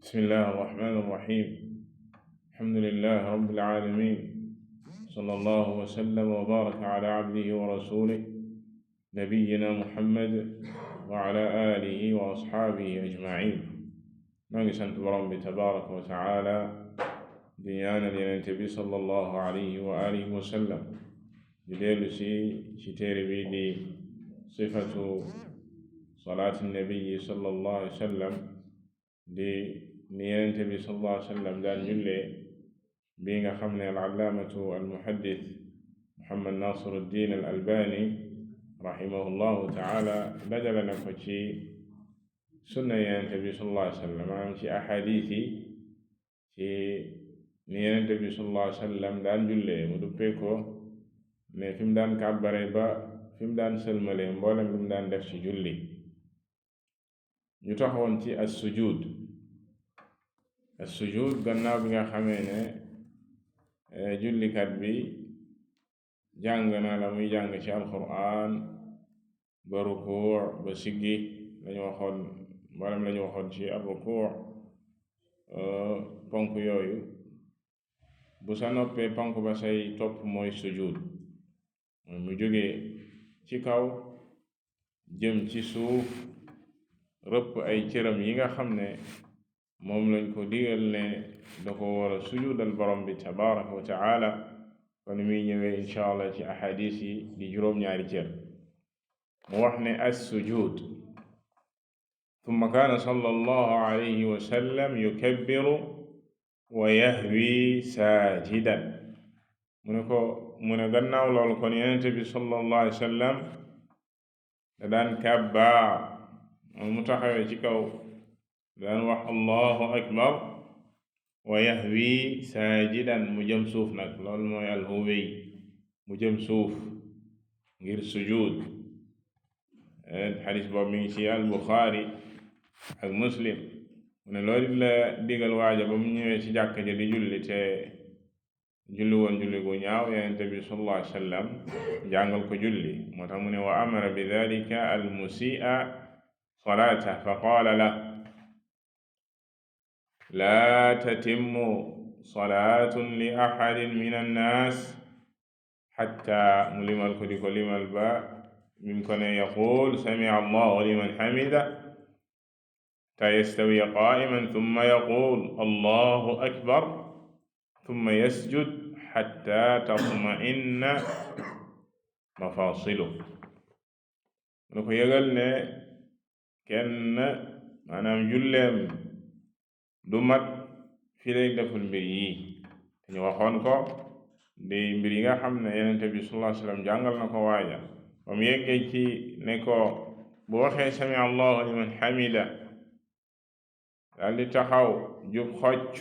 بسم الله الرحمن الرحيم. الحمد لله رب العالمين، صلى الله وسلم وبارك على عبده ورسوله نبينا محمد وعلى آله وأصحابه أجمعين. maa ngi sant borom bi tabaraka wa taala di ñaanal Yonent bi sallallahu alayhi wa alihi wa sallam di dellu ci téere bi di sifatu salaati nabii sallallahu alayhi wa sallam di ni Yonent bi sallallahu alayhi wa sallam daan jullee bi nga xam ne al-allaamatu al-muhaddis Muhammad Nasiruddin al-Albani rahimahullahu taala dajale na ko ci sunna Yonent bi sallallahu alayhi wa sallam maanaam ci ahadis yi ci ni Yonent bi sallallahu alayhi wa sallam daan jullee mu duppee ko ne fi mu daan kàbbare ba fi mu daan sëlmalee mboolem li mu daan def ci julli. ñu taxawoon ci as-sujud gannaaw bi nga xamee ne jullikat bi jàng na la muy jàng ci alquran ba rukuu ba siggi lañu waxoon mboolem lañu waxoon ci ar-rukuu ponk yooyu bu sa noppee ponk ba say topp mooy sujud mooy mu jógee ci kaw jëm ci suuf rëpp ay cëram yi nga xam ne moom lañ ko digal ne da ko war a sujudal borom bi tabaraka wa taala kon muy ñëwee insha allah ci ahadis yi di juróom-ñaari cër mu wax ne as-sujud thumma kaana sallallahu alayhi wa sallam yukabbiru wa yahwi saajidan mu ne gannaaw loolu kon Yonent bi sallallahu alayhi wa sallam da daan kàbbaar mu taxawee ci kaw daan wax allahu akbar wa yahwi saajidan mu jëm suuf nag loolu mooy alhuwi mu jëm suuf ngir sujud. xadis boobu mi ngi ci al-Buxaari ak Muslim mu ne loolu la digal waaja ba mu ñëwee ci jàkka ja di julli te julli woon julli gu ñaaw Yonent bi sallallahu alayhi wa sallam jàngal ko julli moo tax mu ne wa amara bi dalika al-musii'a salaatahu fa qaala lahu laa tatimmu salaatun li ahadin min annaas xatta mu limal ko di ko limal ba min ko ne yaquul sami'a allahu liman hamida ta yastawiya qaa'iman thumma yaquul allahu akbar thumma yasjud xatta tatma'inna mafaasiluhu mu ko yëgal ne kenn maanaam julleem du mat fi lay deful mbir yi te ñu waxoon ko di mbir yi nga xam ne Yonent bi sallallahu alayhi wa sallam jàngal na ko waaja ba mu yeggee ci ne ko bu waxee sami allahu liman hamida daal di taxaw jub xocc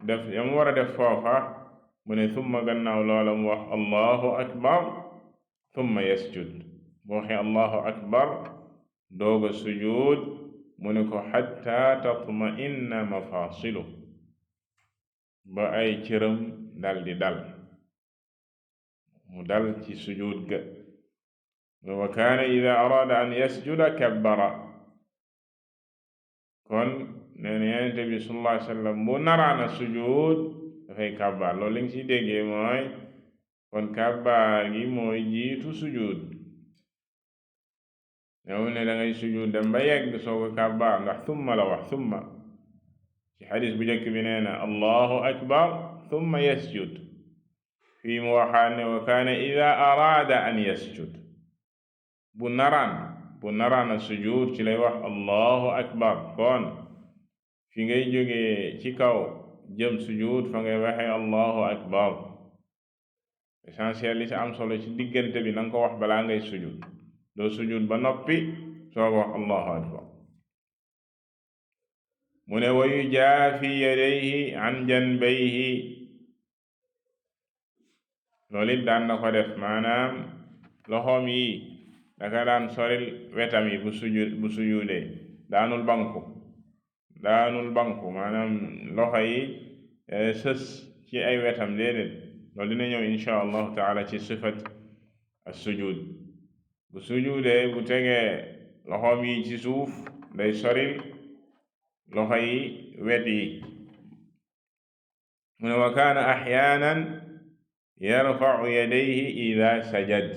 def ya mu war a def foofa mu ne summa gannaaw loola mu wax allahu akbar summa yasjud bu waxee allahu akbar dooga sujud mu ne ko xatta tatma'inna mafaasilu ba ay cëram dal di dal mu dal ci sujud ga wa kaana ida araada an yasjuda kabbara kon nee na Yonent bi sallallahu alayhi wa sallam bu naraana sujud dafay kabbaar loolu li nga ci déggee mooy kon kabbaar gi mooy jiitu sujud yow ne da ngay sujud dem ba yegg soo ko kàbbaar ndax thumma la wax thumma ci xadis bu njëkk bi nee na allahu akbar thumma yasjud fii mu waxaat ne wa kaana ida araada an yasjud bu naraan a sujud ci lay wax allahu akbar kon fi ngay jógee ci kaw jëm sujud fa ngay waxee allahu akbar essentiel li ci am solo ci diggante bi nanga ko wax balaa ngay sujud doo sujud ba noppi soo wax allahu akbar mu ne wa yujaafi yadayhi an janbayhi loolu it daan na ko def maanaam loxoom yi daka daan soril wetam yi bu sujudee daanul banku maanaam loxo yi sës ci ay wetam déedéet loolu dina ñëw insha allahu taala ci sifat as-sujud bu sujudee bu tegee loxoom yi ci suuf day soril loxo yi wet yi mu ne wa kaana axyaanan yarfau yadayhi ida sajad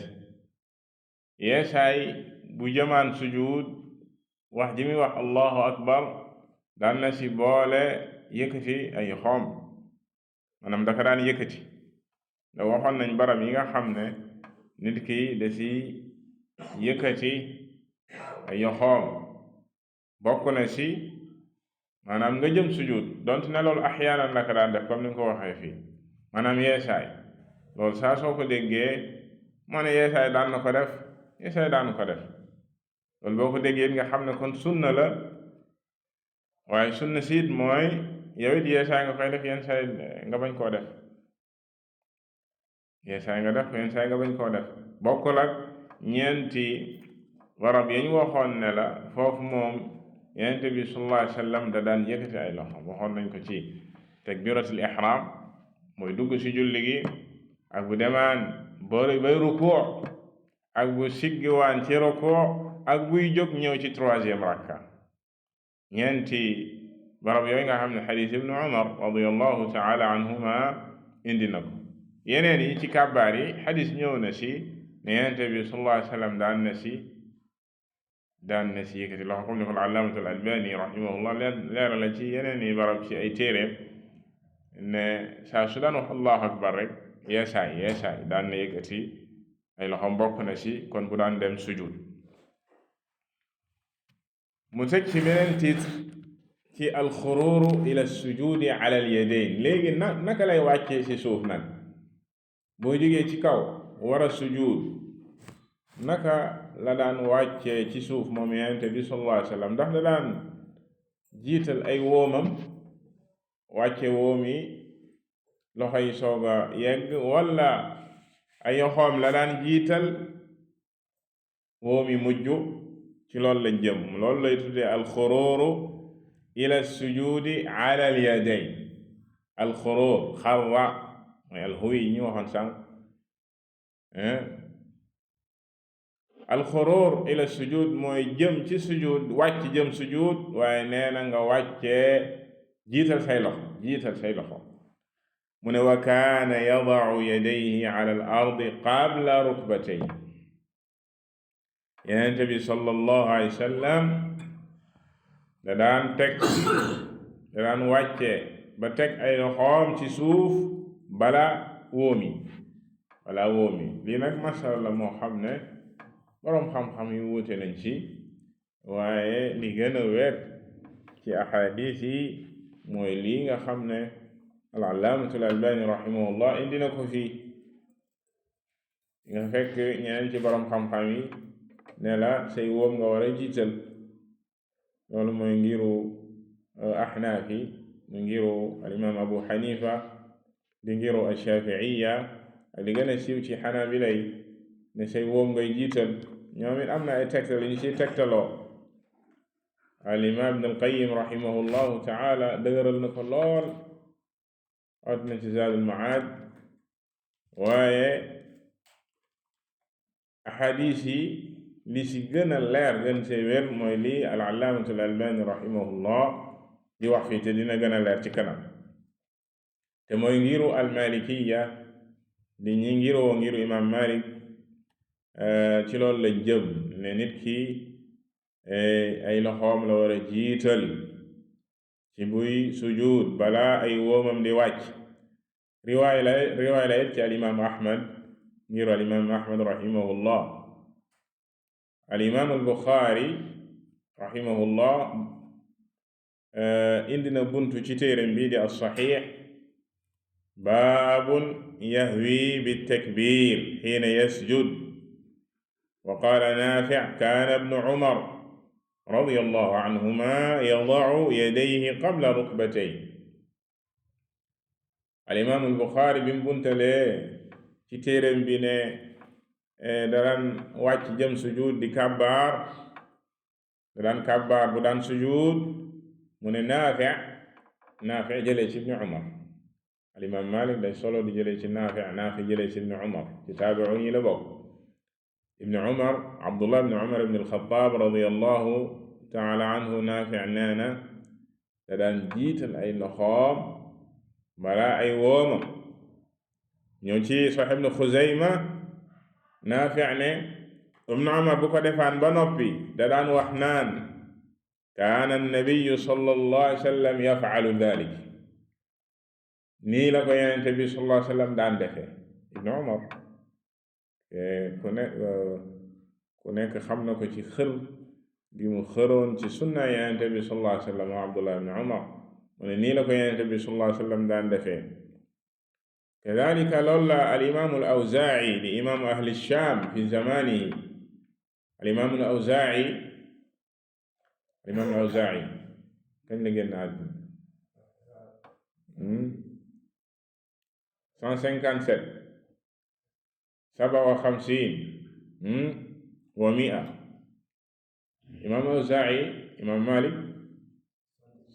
yeesaay bu jëmaan sujud wax ji mi wax allahu akbar daan na si boole yëkkati ay xoom maanaam dafa daan yëkkati da waxoon nañ barab yi nga xam ne nit ki da si yëkkati ay xoom bokk na si maanaam nga jëm sujud donte ne loolu axyaanan la ko daan def comme ni nga ko waxee fii maanaam yeesaay loolu saa soo ko déggee moo ne yeesaay daan na ko def yeesaay daanu ko def loolu boo ko déggee nga xam ne kon sunna la waaye sunna siit mooy yow it yeesaay nga koy def yenn saay nga bañ koo def yeesaay nga def yenn saay nga bañ koo def bokkul ak ñeenti barab yañ waxoon ne la foofu moom yonent bi sallallahu alayhi wa sallam da daan yëkkati ay loxo waxoon nañ ko ci takbiratul ihram mooy dugg ci julli gi ak bu demaan bay rukuu ak bu siggiwaan ci rukuu ak buy jóg ñëw ci troisième rakka ñeenti barab yooyu nga xam ne xadiis ibnu umar radiyallahu taala anhuma indi na ko yeneen yi ci kàbbaar yi xadiis ñëw na si ne yonent bi sallallahu alayhi wa sallam daan na si yëkkati loxo comme ni ko al-allaamatul albani rahimahullah leeral la ci yeneen yi barab ci ay téeréem ne saa su daan wax allahu akbar rek yeesaay daan na yëkkati ay loxom bokk na si kon bu daan dem sujud mu teg ci beneen titre ci alxuruuru ila sujudi ala alyadayn léegi naka lay wàccee ci suuf nag boo jógee ci kaw war a sujud naka la daan wàccee ci suuf moom yonent bi sallallahu alayhi wa sallam ndax da daan jiital ay woomam wàcce woom yi loxo yi soog a yegg wala ay yoxoom la daan jiital woom yi mujj ci loolu la jëm loolu lay tuddee alxuruuru ila sujudi ala alyadayn alxuruur xarra mooy alxuy yi ñu waxoon sànq alxuruur ila sujud mooy jëm ci sujud wàcc jëm sujud waaye nee na nga wàccee jiital say loxo mu ne wa kaana yadau yadayhi ala al ardi qabla rukbatay Yonent bi sallallahu alayhi wa sallam da daan wàccee ba teg ay loxoom ci suuf bala wóomi lii nag masala la moo xam ne boroom xam-xam yu wuute nañ ci waaye li gën a wér ci ahadis yi mooy lii nga xam ne al-allaamatul albani rahimahullah indi na ko fii nga fekk ñeneen ci boroom xam-xam yi ne la say wóom nga war a jiital loolu mooy ngiru ahnaaf yi mu ngiru al-imaam abu xanifa di ngiru ash-shafi'iyya ak li gën a siiw ci xanaabila yi ne say wóom ngay jiital ñoom it am na ay tegtal ñu ci tegtaloo al imaam ibn al-qayyim rahimahullahu taala dëgëral na ko lool wat na ci zaadul maad waaye ahadis yi li ci gën a leer gën see wér mooy lii al-allaamatul albani rahimahullah di wax fii te dina gën a leer ci kanam te mooy ngiru al-malikiya di ñi ngiru imam malik ci loolu la jëm ne nit ki ay loxoom la war a jiital ci buy sujud balaa ay woomam di wàcc riwaay la it ci al-imam ahmad ngiru al-imam ahmad rahimahullah al-imam al-buxaari rahimahullah indi na buntu ci téeram bi di as-saxiix baabun yahwi bitakbir xiina yasjud wa qaala naafic kaana ibnu umar radiyallahu anhuma yadacu yadayhi qabla rukbatayhi al-imaam al-buxaari bi mu buntalee ci téeram bi ne daan wàcc jëm sujud di kàbbaar daan kàbbaar bu daan sujud mu ne naafic jëlee ci ibnu umar al-imaam maalik day solo di jëlee ci naafic jëlee ci ibnu umar ci taabi'uun yi la bokk ibnu umar abdullah ibnu umar ibnu alxataab radiyallahu taala anhu naafic nee na da daan jiital ay loxoom balaa ay woomam. ñëw ci Sahih Ibn Xuzayma Naafi' ne Ibnu Umar bu ko defaan ba noppi da daan wax naan kaana annabiyu sallallahu alayhi wa sallam yaf'alu dhalik, nii la ko Yonent bi sallallahu alayhi wa sallam daan defee. Ibnu Umar ku nekk xam na ko ci xër bi mu xëroon ci sunna Yonent bi sallallahu alayhi wa sallam wa Abdullah ibn Umar mu ne nii la ko Yonent bi sallallahu alayhi wa sallam daan defee. kadalika loolu la al-imaamu al-Awzaa'i di imaamu ahli Shaam fi zamanihi. al-imaamu al-Awzaa'i kañ la génn àdduna 157 wa 100. imaam Awzaa'i imaam Maalik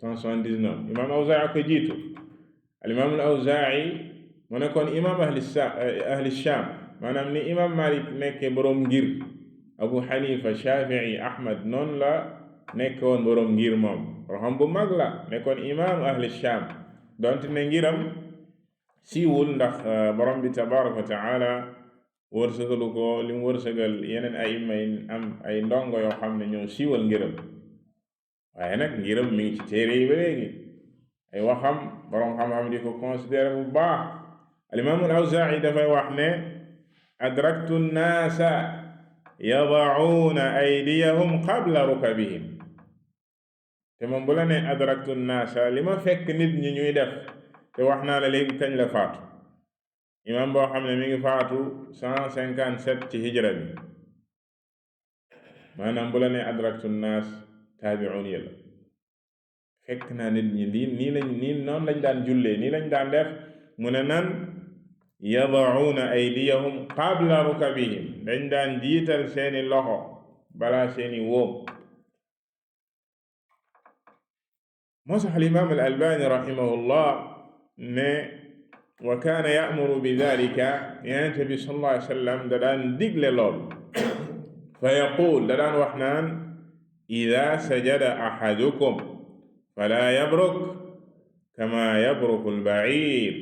179. imaam Awzaa'i ko jiitu. al-imaam al-Awzaa'i mu nekkoon imaam ahli Shaam, maanaam ni imaam Maalik nekkee boroom ngir, Abu Hanifa, Shaafi'i, Ahmad noonu la nekkoon boroom ngir moom. xam bu mag la, nekkoon imaam ahli Shaam, donte ne ngiram siiwul ndax borom bi tabaaraka wa taala wërsëgalu ko li mu wërsëgal yeneen ay am ay ndongo yoo xam ne ñoo siiwal ngiram. waaye nag ngiram mi ngi ci téere yi ba léegi, ay waxam borom xam-xam di ko considéré bu baax. al-imaam al-Awzaa'i dafay wax ne adraktu nnaasa yada'uuna aydiyahum qabla rukabihim. te moom bu la ne adraktu nnaasa li ma fekk nit ñi ñuy def, te wax naa la léegi kañ la faatu. imaam boo xam ne mi ngi faatu 157 ci hijra bi, maanaam bu la ne adraktu nnaas taabi'uun yi la. fekk naa nit ñi nii noonu lañ daan jullee, nii lañ daan def. mu ne nan yada'uuna aydiyahum qabla rukabihim, dañ daan jiital seeni loxo balaa seeni wóom. moo sax al-imaam al-Albaani rahimahullah ne wa kaana ya'muru bi daalika, Yonent bi sallallahu alayhi wa sallam da daan digle lool. fa yaquul, da daan wax naan idaa sajada ahadukum falaa yabruk kamaa yabruku al-ba'iir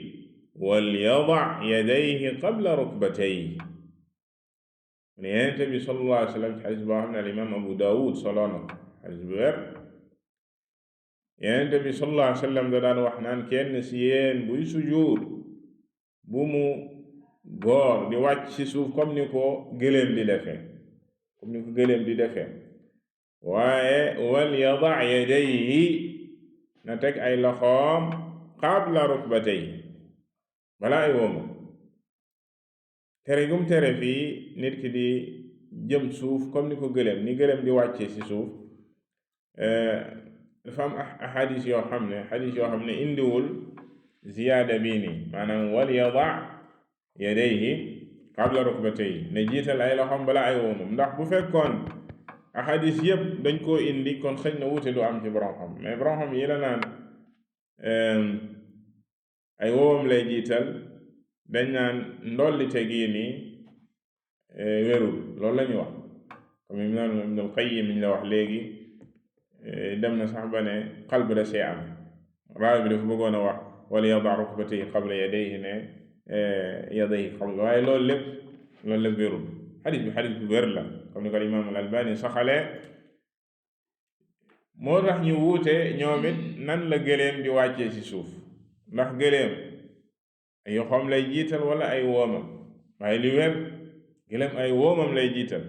walyada yadayhi qabla rukbatayhi. ne Yonent bi sallallahu alayhi wa sallam ci xadis boo xam ne al-imaam Abu Daawud solo na ko, xadis bu wér. Yonent bi sallallahu alayhi wa sallam da daan wax naan kenn si yéen buy sujuud bu mu góor di wàcc ci suuf comme ni ko gëléem di defee, waaye walyada yadayhi, na teg ay loxoom qabla rukbatayhi, balaa ay wooma. tere gum tere fii nit ki di jëm suuf comme ni ko gëléem di wàccee ci suuf. dafa am xadis yoo xam ne indiwul ziyaada bii nii, maanaam wal yada yadayhi qabla rukbatayhi, ne jiital ay loxoom balaa ay woomam. ndax bu fekkoon xadis yépp dañ koo indi kon xëy na wuute du am ci borom xam, mais borom xam yi la naan ay woomam lay jiital, dañ naan ndolli tegi nii wérul. loolu la ñu wax, comme Ibn al-Qayyim ñu la wax léegi, dem na sax ba ne qalb da see am. raawi bi dafa bëggoon a wax wala yada rukbatayhi qabla yadayhi, ne yadayhi qabla, waaye loolu lépp wérul. xadis bu wér la, comme ni ko imaam al-Albani saxalee. moo tax ñu wuute ñoom it nan la gëléem di wàccee ci suuf, ndax gëléem ay yoxoom lay jiital wala ay woomam. waaye li wér, gëléem ay woomam lay jiital.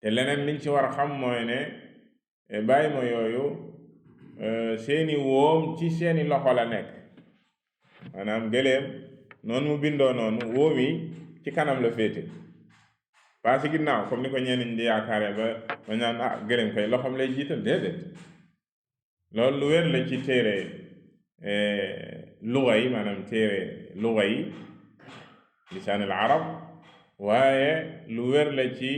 te leneen liñ ci war a xam mooy ne bàyyi ma yooyu seeni woom ci seeni loxo la nekk. maanaam gëléem noonu mu bindoo noonu, woom yi ci kanam la féete, pas ci ginnaaw comme ni ko ñenn ñi di yaakaare ba ñaan gëléem kay loxoom lay jiital. déedéet, loolu lu wér la ci téere luga yi, maanaam téere luga yi lisaan al arab, waaye lu wér la ci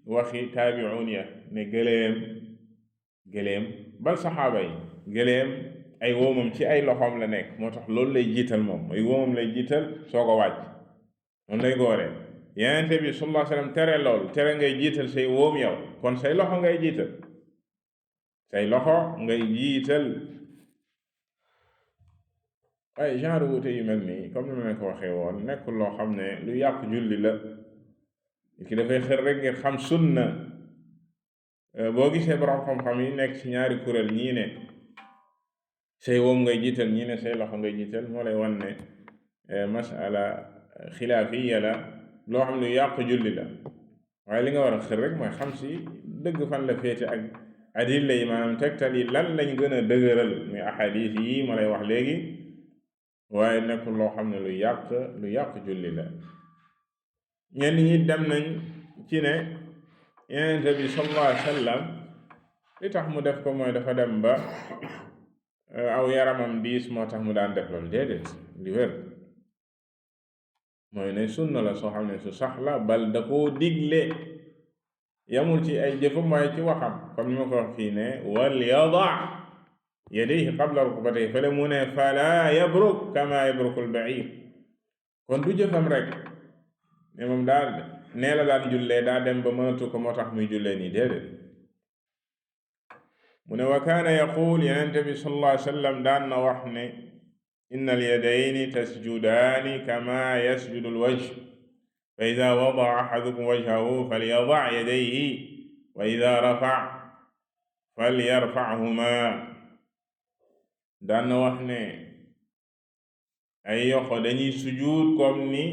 waxi taabi'un ya ne gëléem bal saxaaba yi, gëléem ay woomam ci ay loxoom la nekk. moo tax loolu lay jiital, moom ay woomam lay jiital soo ko wàcc, noonu lay góoree. Yonent bi sallallahu alayhi wa sallam tere loolu, tere ngay jiital say woom yow, kon say loxo ngay jiital. say loxo ngay jiital. waaye genre wuute yu mel nii comme ni ma leen ko waxee woon nekkul loo xam ne lu yàq julli la. ki dafay xër rek ngir xam sunna. boo gisee borom xam-xam yi nekk ci ñaari kuréel ñii ne say woom ngay jiital ñii ne say loxo ngay jiital moo lay wan ne masala xilaafiya la loo xam ne lu yàq julli la. waaye li nga war a xër rek mooy xam si dëgg fan la féete ak adilla yi maanaam tegtal yi lan lañ gën a dëgëral muy ahadis yi ma lay wax léegi. waaye nekkul loo xam ne lu yàq julli la. ñenn ñi dem nañ ci ne Yonent bi sallallahu alayhi wa sallam li tax mu def ko mooy dafa dem ba aw yaramam diis moo tax mu daan def loolu. déedéet li wér mooy ne sunna la soo xam ne su sax la bal da koo digle. yamul ci ay jëfam waaye ci waxam comme ni ma ko wax fii ne wal yada yadayhi qabla rukbatayhi fale mu ne fala yabruk kama yabrukul ba'ir. kon du jëfam rek ne moom daal nee la daan jullee daa dem ba mënatu ko moo tax muy jullee nii. déedéet mu ne wa kaana yaqul Yonent bi sallallahu alayhi wa sallam daan na wax ne inna al-yadayni tasjudaani kama yasjudu al-wajh fa ida wada'a ahadukum wajhahu falyada' yadayhi wa ida rafa'a falyarfa'huma. daan na wax ne ay yoxo dañuy sujuud comme ni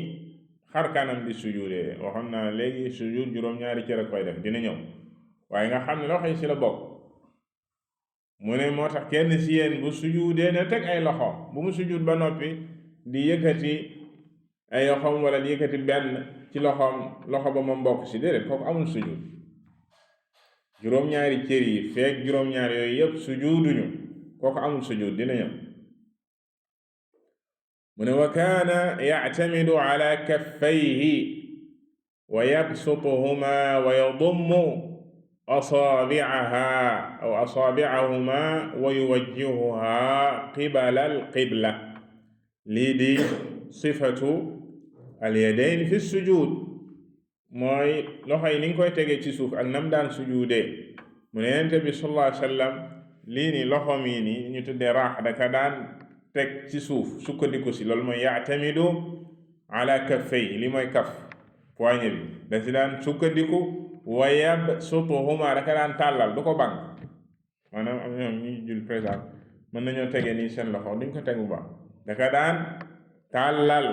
xar kanam di sujuudee. waxoon naa léegi sujuud juróom-ñaari cër koy def dina ñëw waaye nga xam ne loxo yi ci la bokk. mu ne moo tax kenn ci yéen bu sujuudee ne teg ay loxo bu mu sujuud ba noppi di yëkkati ay yoxom wala di yëkkati benn ci loxo ba moom bokk ci. déedéet kooku amul sujuud. juróom-ñaari cër yi feek juróom-ñaari yooyu yépp sujuuduñu kooku amul sujuud dina ñëw. mu ne wa kaana yactamidu ala kaffayhi wa yabsutuhuma wa yadummu asaabi'ahuma wa yuwajjihuha qibala alqibla. lii di sifatu alyadayn fi sujud mooy loxo yi ni nga koy tegee ci suuf ak nam daan sujuudee. mu ne Yonent bi sallallahu alayhi wa sallam lii nii loxoom yi nii ñu tuddee raax daka daan teg ci suuf sukkandiku si. loolu mooy yaatamidu ala kaffay li mooy kaf poignée bi da si daan sukkandiku wa yabsutuhuma daka daan tàllal du ko bank. maanaam am ñoom ñu jul présent mën nañoo tegee nii seen loxo duñ ko teg bu baax daka daan tàllal.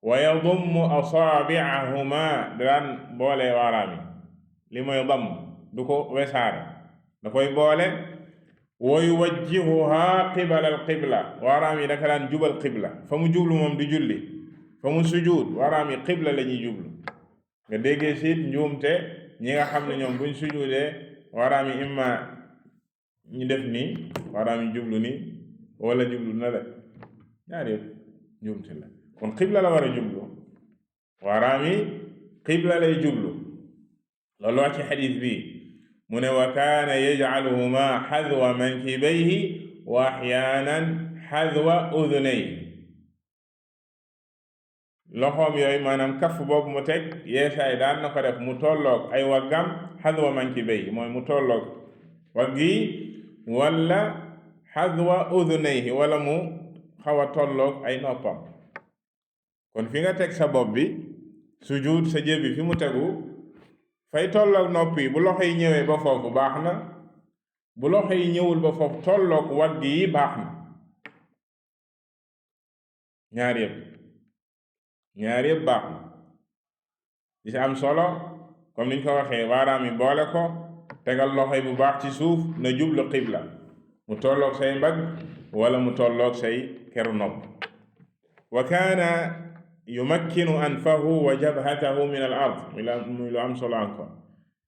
wa yadummu asaabi'ahuma daan boole waaraam yi li mooy damm du ko wesaare da koy boole. wa yuwajjihuha qibala alqibla waaraam yi daka daan jubal qibla fa mu jublu moom di julli fa mu sujuud waaraam yi qibla la ñuy jublu. nga déggee siit njuumte ñi nga xam ne ñoom buñ sujuudee waaraam yi imma ñu def nii waaraam yi jublu nii wala jublu na la ñaar yëpp njuumte la. kon qibla la war a jublu waaraam yi qibla lay jublu. loolu wax ci xadiis bi mu ne wa kaana yajcaluhuma xadwa mankibayhi wa axyaanan xadwa udunayhi. loxoom yooyu maanaam kaf boobu mu teg yeesaay daan na ko def mu tolloog ay waggam xadwa mankibayhi mooy mu tolloog wagg yi wala xadwa udunayhi wala mu xaw a tolloog ay noppam. kon fi nga teg sa bopp bi sujud sa jëb bi fi mu tegu fay tolloog nopp yi bu loxo yi ñëwee ba foofu baax na. bu loxo yi ñëwul ba foofu tolloog wagg yi baax na. ñaar yëpp baax na. di si am solo comme niñ ko waxee waaraam yi boole ko tegal loxo yi bu baax ci suuf na jublu qibla mu tolloog say mbagg wala mu tolloog say keru nopp. wa kaana yumakkinu anfahu wa jabhatahu min al ard muy lu am solo encore.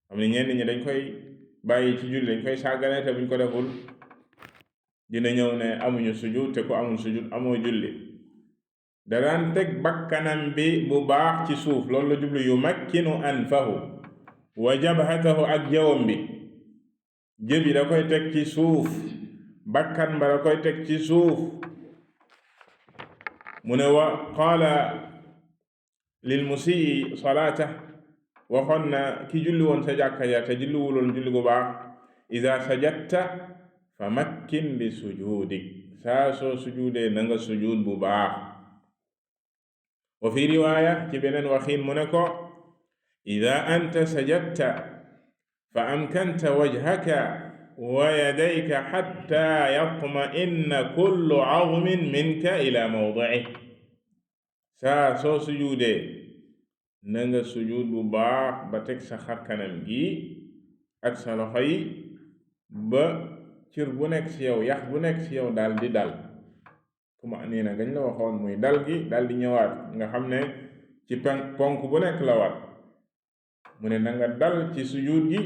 xam ne ñenn ñi dañ koy bàyyi ci julli dañ koy sàggane te buñ ko deful dina ñëw ne amuñu sujud te ku amul sujud amoo julli. da daan teg bakkanam bi bu baax ci suuf loolu la jublu yumakkinu anfahu wa jabhatahu ak jawam bi jëbi da koy teg ci suuf bakkan ba da koy teg ci suuf. mu ne wa qaala lil musii salaata waxoon na ki julli woon sa jàkka ja te julli wuloon julli gu baax ida sajadta fa makkin li sujudik saa soo sujuudee na nga sujuud bu baax. wa fi riwaaya ci beneen waxiin mu ne ko ida anta sajadta fa amkanta wajhaka wa yadayka xatta yatma'inna kullu azmin minka ila mawdi'ih. saa soo sujuudee na nga sujuud bu baax ba teg sa xarkanam gi ak sa loxo yi ba cër bu nekk ci yow yax bu nekk ci yow daal di dal. kuma nii na gañ la waxoon muy dal gi daal di ñëwaat nga xam ne ci ponk bu nekk la war. mu ne na nga dal ci sujuud gi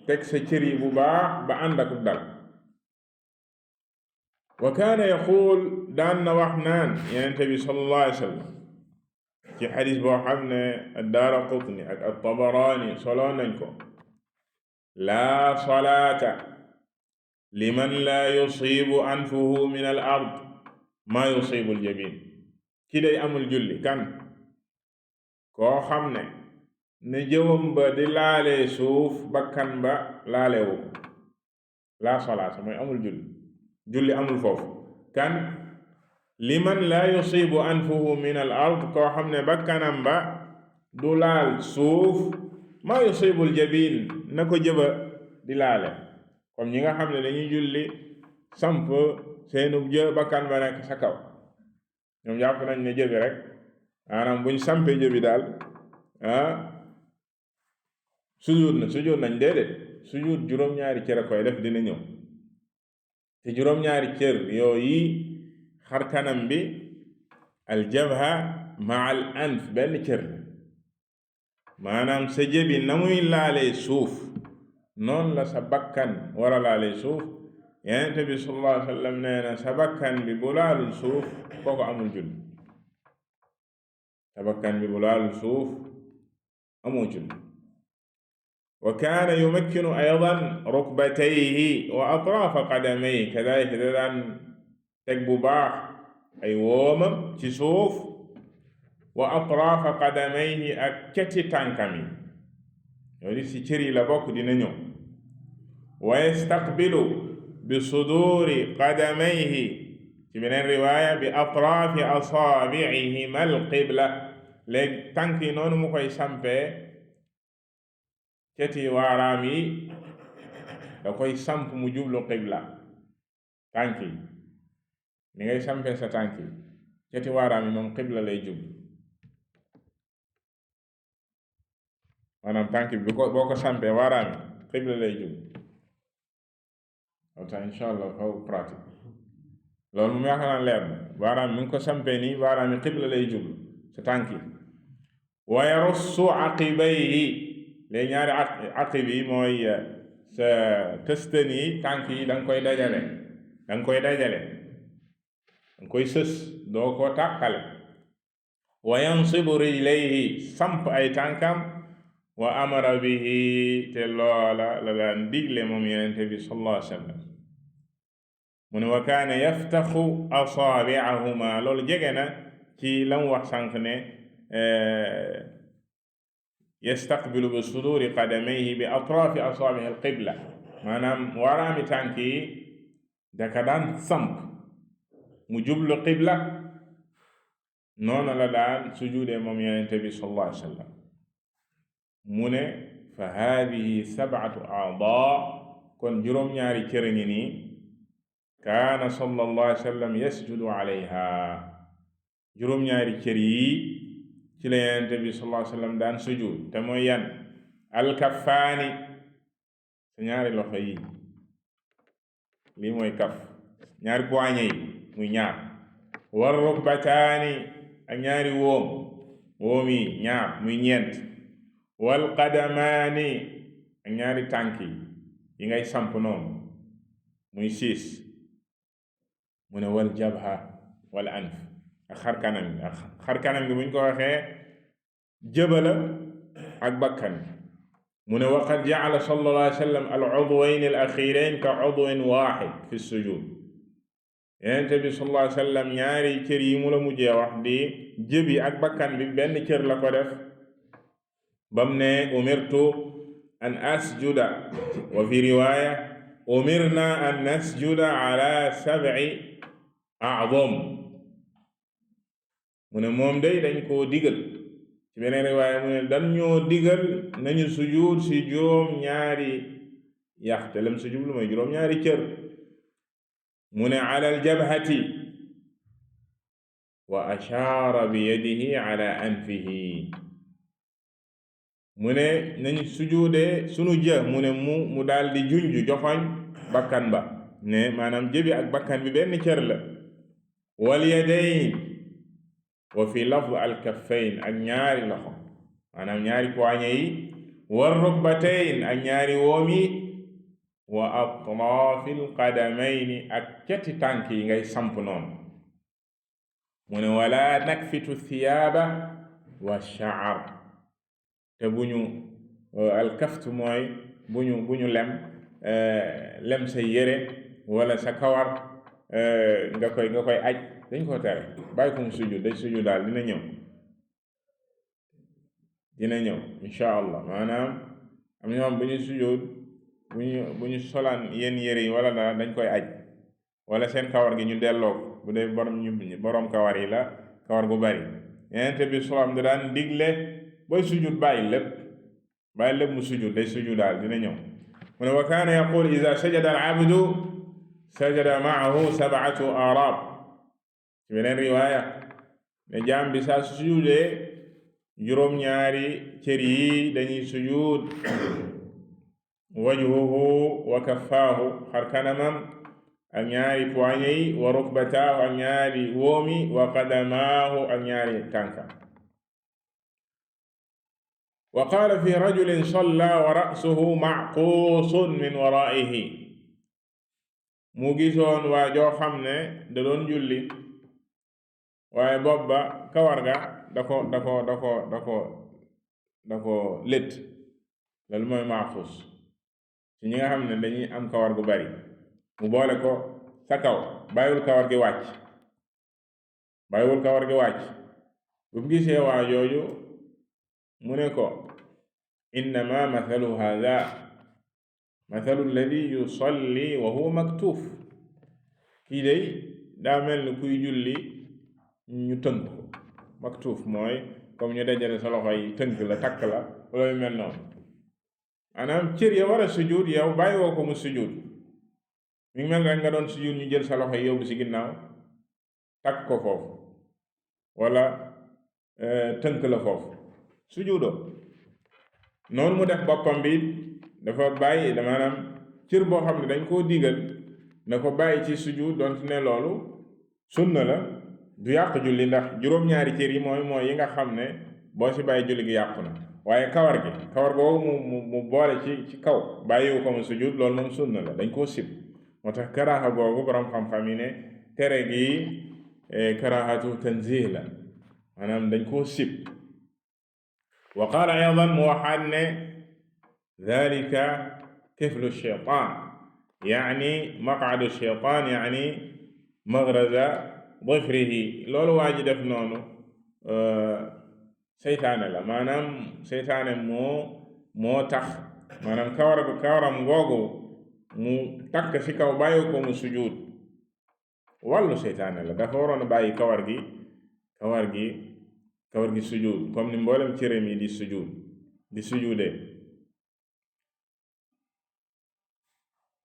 teg sa cër yi bu baax ba ànd ak dal. wa kaana yaquul daan na wax naan Yonent bi sallallahu alayhi wa sallam ci xadis boo xam ne ad-Daaraqutni ak at-Tabaraani solo nañ ko laa salaata liman laa yusiibu anfuhu min al ard maa yusiibu al-jabiin. ki day amul julli kan koo xam ne jëwam ba di laalee suuf bakkan ba laalewu ko. laa salaata mooy amul julli amul foofu. kan liman laa yusiibu anfuhu min al ard koo xam ne bakkanam ba du laal suuf maa yusiibu al-jabiin na ko jëba di laale. comme ñi nga xam ne dañuy julli samp seenub jë bakkan ba nekk sa kaw, ñoom jàpp nañ ne jëbi rek maanaam buñ sampee jëbi daal sujud nañ. déedéet sujud juróom-ñaari cër a koy def dina ñëw te juróom-ñaari cër yooyu xar kanam bi aljabha ma al anf benn cër la. maanaam sa jëbi na muy laalee suuf noonu la sa bakkan war a laalee suuf. Yonent bi sallallahu alayhi wa sallam nee na sa bakkan bi bu laalul suuf kooku amul julli. sa bakkan bi bu laalul suuf amoo julli. wa kaana yumakkinu aydan rukbatayhi wa atraafa qadamayhi kadaalika da daan teg bu baax ay woomam ci suuf wa atraafa qadamayhi ak cati tànkam yi yooyu ci cër yi la bokk dina ñëw. wa yastaqbilu bi suduuri qadamayhi ci beneen riwaaya bi atraafi asaabi'ihima al-qibla. léegi tànk yi noonu mu koy sampee cati waaraam yi da koy samp mu jublu qibla. tànk yi ni ngay sampee sa tànk yi cati waaraam yi moom qibla lay jublu. maanaam tànk bi boo ko sampee waaraam yi qibla lay jublu. wata insha allah faw pratique loolu moom yaakaar naa leer na. waaraam mi ngi ko sampee nii waaraam yi qibla lay jublu sa tànk yi. wa yarussu aqibayhi léegi ñaari aqib yi mooy sa tëstën yi tànk yi da nga koy dajale sës doo ko tàqale. wa yansibu rijlayhi samp ay tànkam. wa amara bihi te loola la daan digle moom Yonent bi sallallahu alayhi wa sallam. mu ne wa kaana yaftaxu asaabi'ahuma loolu jege na ci la mu wax sànq ne yastaqbilu bi suduuri qadamayhi bi atraafi asaabihi al-qibla. maanaam waaraami tànk yi daka daan samp mu jublu qibla. noonu la daan sujuudee moom Yonent bi sallallahu alayhi wa sallam. mu ne fa haadihi sab'atu a'daa kon juróom-ñaari cër ngi nii kaana sallallahu alayhi wa sallam yasjudu alayha. juróom-ñaari cër yi ci la Yonent bi sallallahu alayhi wa sallam daan sujud te mooy yan alkaffaani sa ñaari loxo yi lii mooy kaf ñaari poignée yi muy ñaar. war rukbataani ak ñaari woom yi ñaar muy ñeent. wal qadamaani ak ñaari tànk yi ngay samp noonu muy 6. mu ne wal jabha wal anf ak xarkanam gi buñ ko waxee jëbala ak bakkan. mu ne wa qad ja'ala sallallahu alayhi wa sallam al udwayn al akhirayn ka udwin wahid fi sujud. Yonent bi sallallahu alayhi wa sallam ñaari cër yi mu la mujjee wax di jëbi ak bakkan bi benn cër la ko def bam ne umirtu an asjuda wa fi riwaya umirna an nasjuda ala 7 a'zam mu ne moom day dañ koo digal ci beneen riwaaya mu ne dañ ñoo digal nañu sujuud ci juróom-ñaari yax te lam sujuud lu mooy juróom-ñaari cër mu ne ala aljabhati wa ashaara bi yadihi ala anfihi mu ne nañu sujuude sunu jë mu ne mu daal di junj joxoñ bakkan ba ne maanaam jëbi ak bakkan bi benn cër la wal yadayn wa fi lafz alkaffayn ak ñaari loxo maanaam ñaari poignée yi war rukbatayn ak ñaari woom yi wa atraafil qadamayni ak cati tànk yi ngay samp noonu mu ne wala nakfitu thiyaaba wa sha'r te bu ñu alkaftu mooy bu ñu lem sa yére wala sa kawar nga koy aj dañ ko tere bàyyi ko mu sujud day sujud daal dina ñëw insha allah maanaam am na ñoom bu ñu sujud bu ñu solaan yenn yére yi wala dara dañ koy aj wala seen kawar gi ñu delloo bu dee borom kawar yi la kawar gu bari yenente bi salaam da daan digle booy sujud bàyyi lépp mu sujud day sujud daal dina ñëw mu ne wa kaana yaqul ida sajada al abdu sajada maahu 7 arab ci beneen riwaaya ne jaam bi saa su sujudee juróom-ñaari cër yi dañuy sujud wajhuhu wa kaffaahu xar kanamam ak ñaari poignée yi wa rukbataahu ak ñaari wóomi wa qadamaahu ak ñaari tànka wa qaala fi rajulin salla wa ra'suhu ma'quusun min waraa'ihi mu gisoon waa joo xam ne da doon julli waaye bopp ba kawar ga da ko lét loolu mooy maaxuus ci ñi nga xam ne dañuy am kawar gu bari mu boole ko sa kaw bàyyiwul kawar gi wàcc bu mu gisee waa jooju mu ne ko innama mathalu hadha mathalu alladi yusalli wa huwa maktuuf kii day daa mel ni kuy julli ñu tënk ko maktuuf mooy comme ñu dajale sa loxo yi tënk la takk la loolu mel noonu maanaam cër ya war a sujud yow bàyyi woo ko mu sujud mi ngi mel rek nga doon sujud ñu jël sa loxo yi yóbbu si ginnaaw takk ko foofu wala tënk la foofu sujudoo noonu mu def boppam bi dafa bàyyi maanaam cër boo xam ne dañ koo digal na ko bàyyi ci sujud donte ne loolu sunna la du yàq julli ndax juróom-ñaari cër yi mooy yi nga xam ne boo si bàyyi julli gi yàqu na waaye kawar googu mu boole ci kaw bàyyiwu ko mu sujud loolu moom sunna la dañ koo sib moo tax karaaxa googu borom xam-xam yi ne tere gi karaahatu tanzih la maanaam dañ koo sib wa qaala aydan mu waxaat ne dalika kiflu shaytaan yaani maq'adu shaytaan yaani maghraza dhifrihi loolu waa ji def noonu seytaane la maanaam seytaane moo tax maanaam kawaram googu mu takk ci kaw bàyyi ko mu sujud wàllu seytaane la dafa waroon a bàyyi kawar gi sujud comme ni mboolem cëram yi di sujudee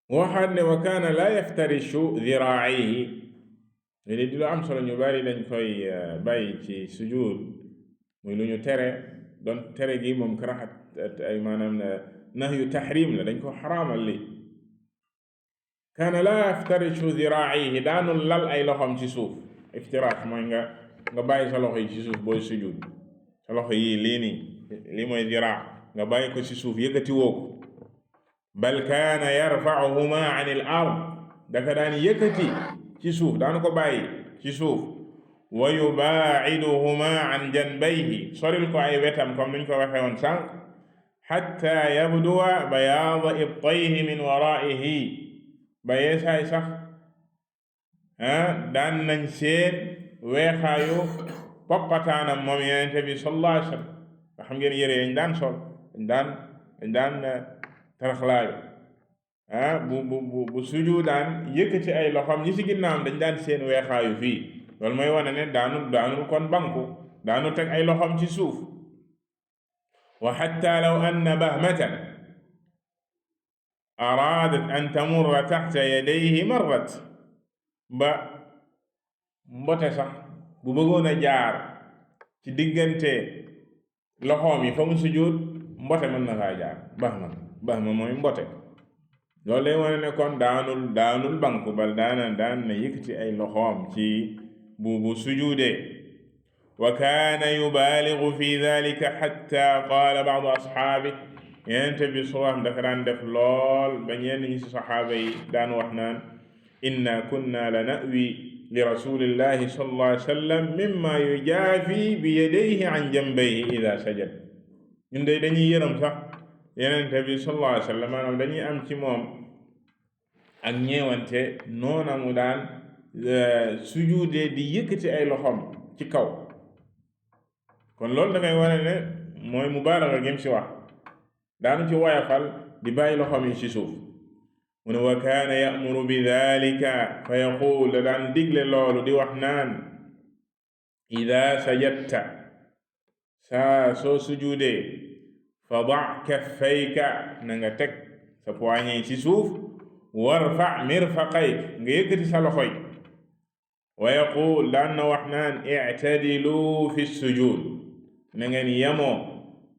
waxaat ne wa kaana laa yaftarishu dhiraa'ihi li di lu am solo ñu bari dañ koy bàyyi ci sujud muy lu ñu tere doon tere gi moom karahat ay maanaam nahyu tahrim la dañ ko xaraamal li kaana laa yaftarishu dhiraa'ihi daanul lal ay loxom ci suuf iftirash mooy nga bàyyi sa loxo yi ci suuf booy sujud sa loxo yi lii mooy diraa nga bàyyi ko ci suuf yëkkati woo ko bal kaana yarfa'uhuma 'an al-ard dafa daan yëkkati ci suuf daan ko bàyyi ci suuf wa yubaa'iduhuma 'an janbayhi soril ko ay wetam comme nuñ ko waxee woon sànq hatta yabduwa bayaada ibtayhi min waraa'ihi ba yeesaay sax daan nañ seen weexaayu poqataanam moom Yonent bi sallallahu alayhi wa sallam nga xam ngeen yére yañ daan sol dañ daan taraxlaayu bu sujuudaan yëkkati ay loxoom ñi ci ginnaawam dañ daan seen weexaayu fii loolu mooy wane ne daanul kon banku daanu teg ay loxoom ci suuf. wa xatta law anna bahmatan araadat an tamurra taxta yadayhi marrat, ba mbote sax bu bëggoon a jaar ci diggante loxoom yi fa mu sujud mbote mën na faa jaar. bahma mooy mbote. loolu lay wane ne kon daanul banku bal daan na yëkkati ay loxoom ci bu sujudee. wa kaana yubaaligu fi dalika xatta qaala ba'du asxaabi Yonent bi salaam dafa daan def lool ba ñenn ñi ci saxaaba yi daan wax naan inna kunna la nawi li rasulillahi sallallahu alayhi wa sallam mimma yujaafi bi yadayhi an jambayhi ida sajad. ñun de dañuy yërëm sax Yonent bi sallallahu alayhi wa sallam maanaam dañuy am ci moom ak ñeewante noona mu daan sujuudee di yëkkati ay loxoom ci kaw. kon loolu dafay wane ne mooy mubaalaga gém ci wax daanu ci woyafal di bàyyi loxoom yi ci suuf. mu ne wa kaana ya'muru bi dhalika fa yaqul da daan digle loolu di wax naan ida sajadta saa soo sujuudee fa da' kaffayka na nga teg sa poignée ci suuf warfa mirfaqayk nga yëkkati sa loxoy. wa yaqul daan na wax naan i'tadilu fi sujud na ngeen yemoo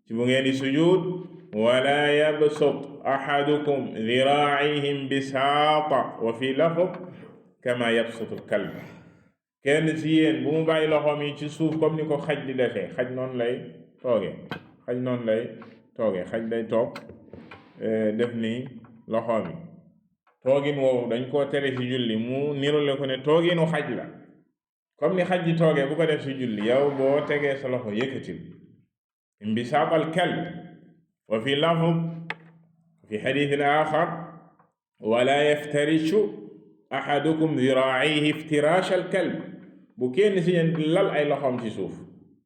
ci bu ngeen di sujud. wala yabsut ahadukum dhiraa'ihim bisaata wa fi lafz kama yabsutu al-kalb. kenn ci yéen bu mu bàyyi loxoom yi ci suuf comme ni ko xaj di defee. xaj noonu lay toogee xaj day toog def ni loxoom yi. toogin woowu dañ koo tere ci julli mu nirule ko ne tooginu xaj la comme ni xaj di toogee bu ko def ci julli. yow boo tegee sa loxo yëkkatil bisaat al-kalb. wa fi lafz fi xadiisin aaxar wala yaftarishu ahadukum diraa'ihi iftiraash al-kalb. bu kenn ci yéen lal ay loxoom ci suuf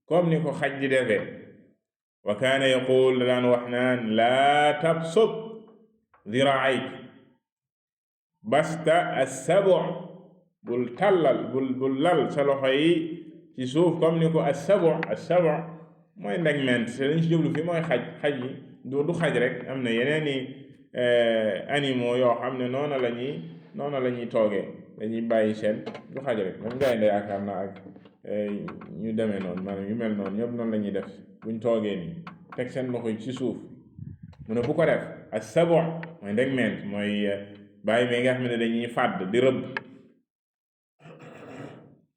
comme ni ko xaj di defee. wa kaana yaquul daan wax naan laa tabsut diraa'ayk basta as-sabu' bul tallal bul lal sa loxo yi ci suuf comme ni ko as-sabu' mooy ndegment te lañ ci jublu fi mooy xaj yi du xaj rek. am na yeneeni animaux yoo xam ne noona la ñuy toogee dañuy bàyyi seen du xaj rek. même gaynde yaakaar naa ak ñu demee noonu maanaam yu mel noonu ñëpp noonu la ñuy def buñ toogee nii teg seen loxo yi ci suuf. mu ne bu ko def as-sabu' mooy ndegment mooy bàyyi mi nga xam ne dañuy fàdd di rëbb.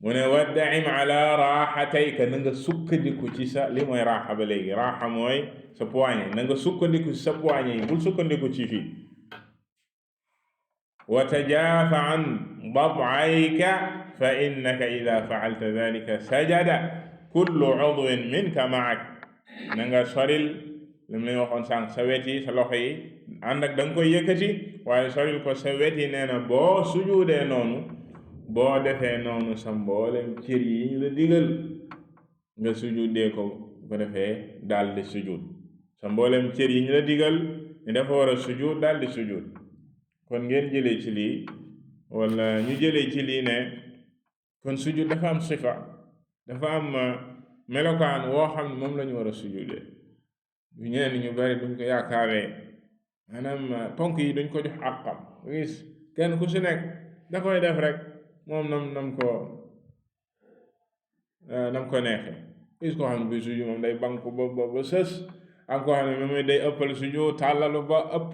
mu ne wadda'im ala raaxatayka na nga sukkandiku ci sa li mooy raaxa ba léegi. raaxa mooy sa poignée na nga sukkandiku ci sa poignée yi bul sukkandiku ci fii. wa tajaafa an dab'ayka fa innaka ida fa'alta dhalika sajada kullu 'udwin minka ma'ak. na nga soril li mu lay waxoon sànq sa wet yi sa loxo yi ànd ak da nga koy yëkkati waaye soril ko sa wet yi. nee na boo sujuudee noonu boo defee noonu sa mboolem cër yi ñu la digal nga sujudee ko bu ko defee daal di sujud. sa mboolem cër yi ñu la digal ni dafa war a sujud daal di sujud. kon ngeen jëlee ci lii wala ñu jëlee ci lii ne kon sujud dafa am sifa, dafa am melokaan woo xam ne moom la ñu war a sujudee. bu ñeneen ñu bari duñ ko yaakaaree maanaam ponk yi duñ ko jox àqam. gis kenn ku si nekk da koy def rek moom nam ko neexee. gis koo xam ne bi sujud moom day banku ba sës, ak koo xam ne moom day ëppal sujud tàllalu ba ëpp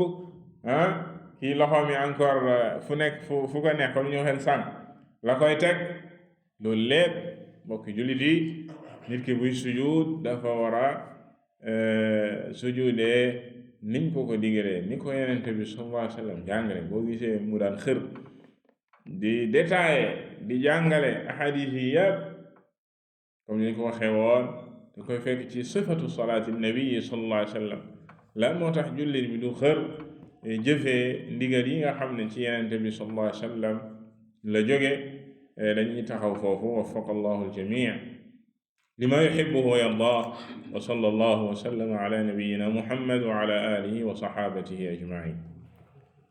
kii loxoom yi encore fu nekk fu ko neex comme ñu xel sànq la koy teg. loolu lépp mbokki jullit yi nit ki buy sujud dafa war a sujudee niñ ko digalee, ni ko Yonent bi sallallahu alayhi wa sallam jàngale. boo gisee mu daan xër di détaillé di jàngale ahadis yi yëpp comme ni ko waxee woon da koy fekk ci sifatu salaati nabi sallallahu alayhi wa sallam. lan moo tax jullit bi du xër jëfee ndigal yi nga xam ne ci Yonent bi sallallahu alayhi wa sallam la jóge. dañuy taxaw foofu. waffaqa allahu al-jamii' lima yuhibbuhu wa yardah wa sallallahu wa sallama ala nabiyyina Muhammad wa ala alihi wa sahbatihi ajma'in.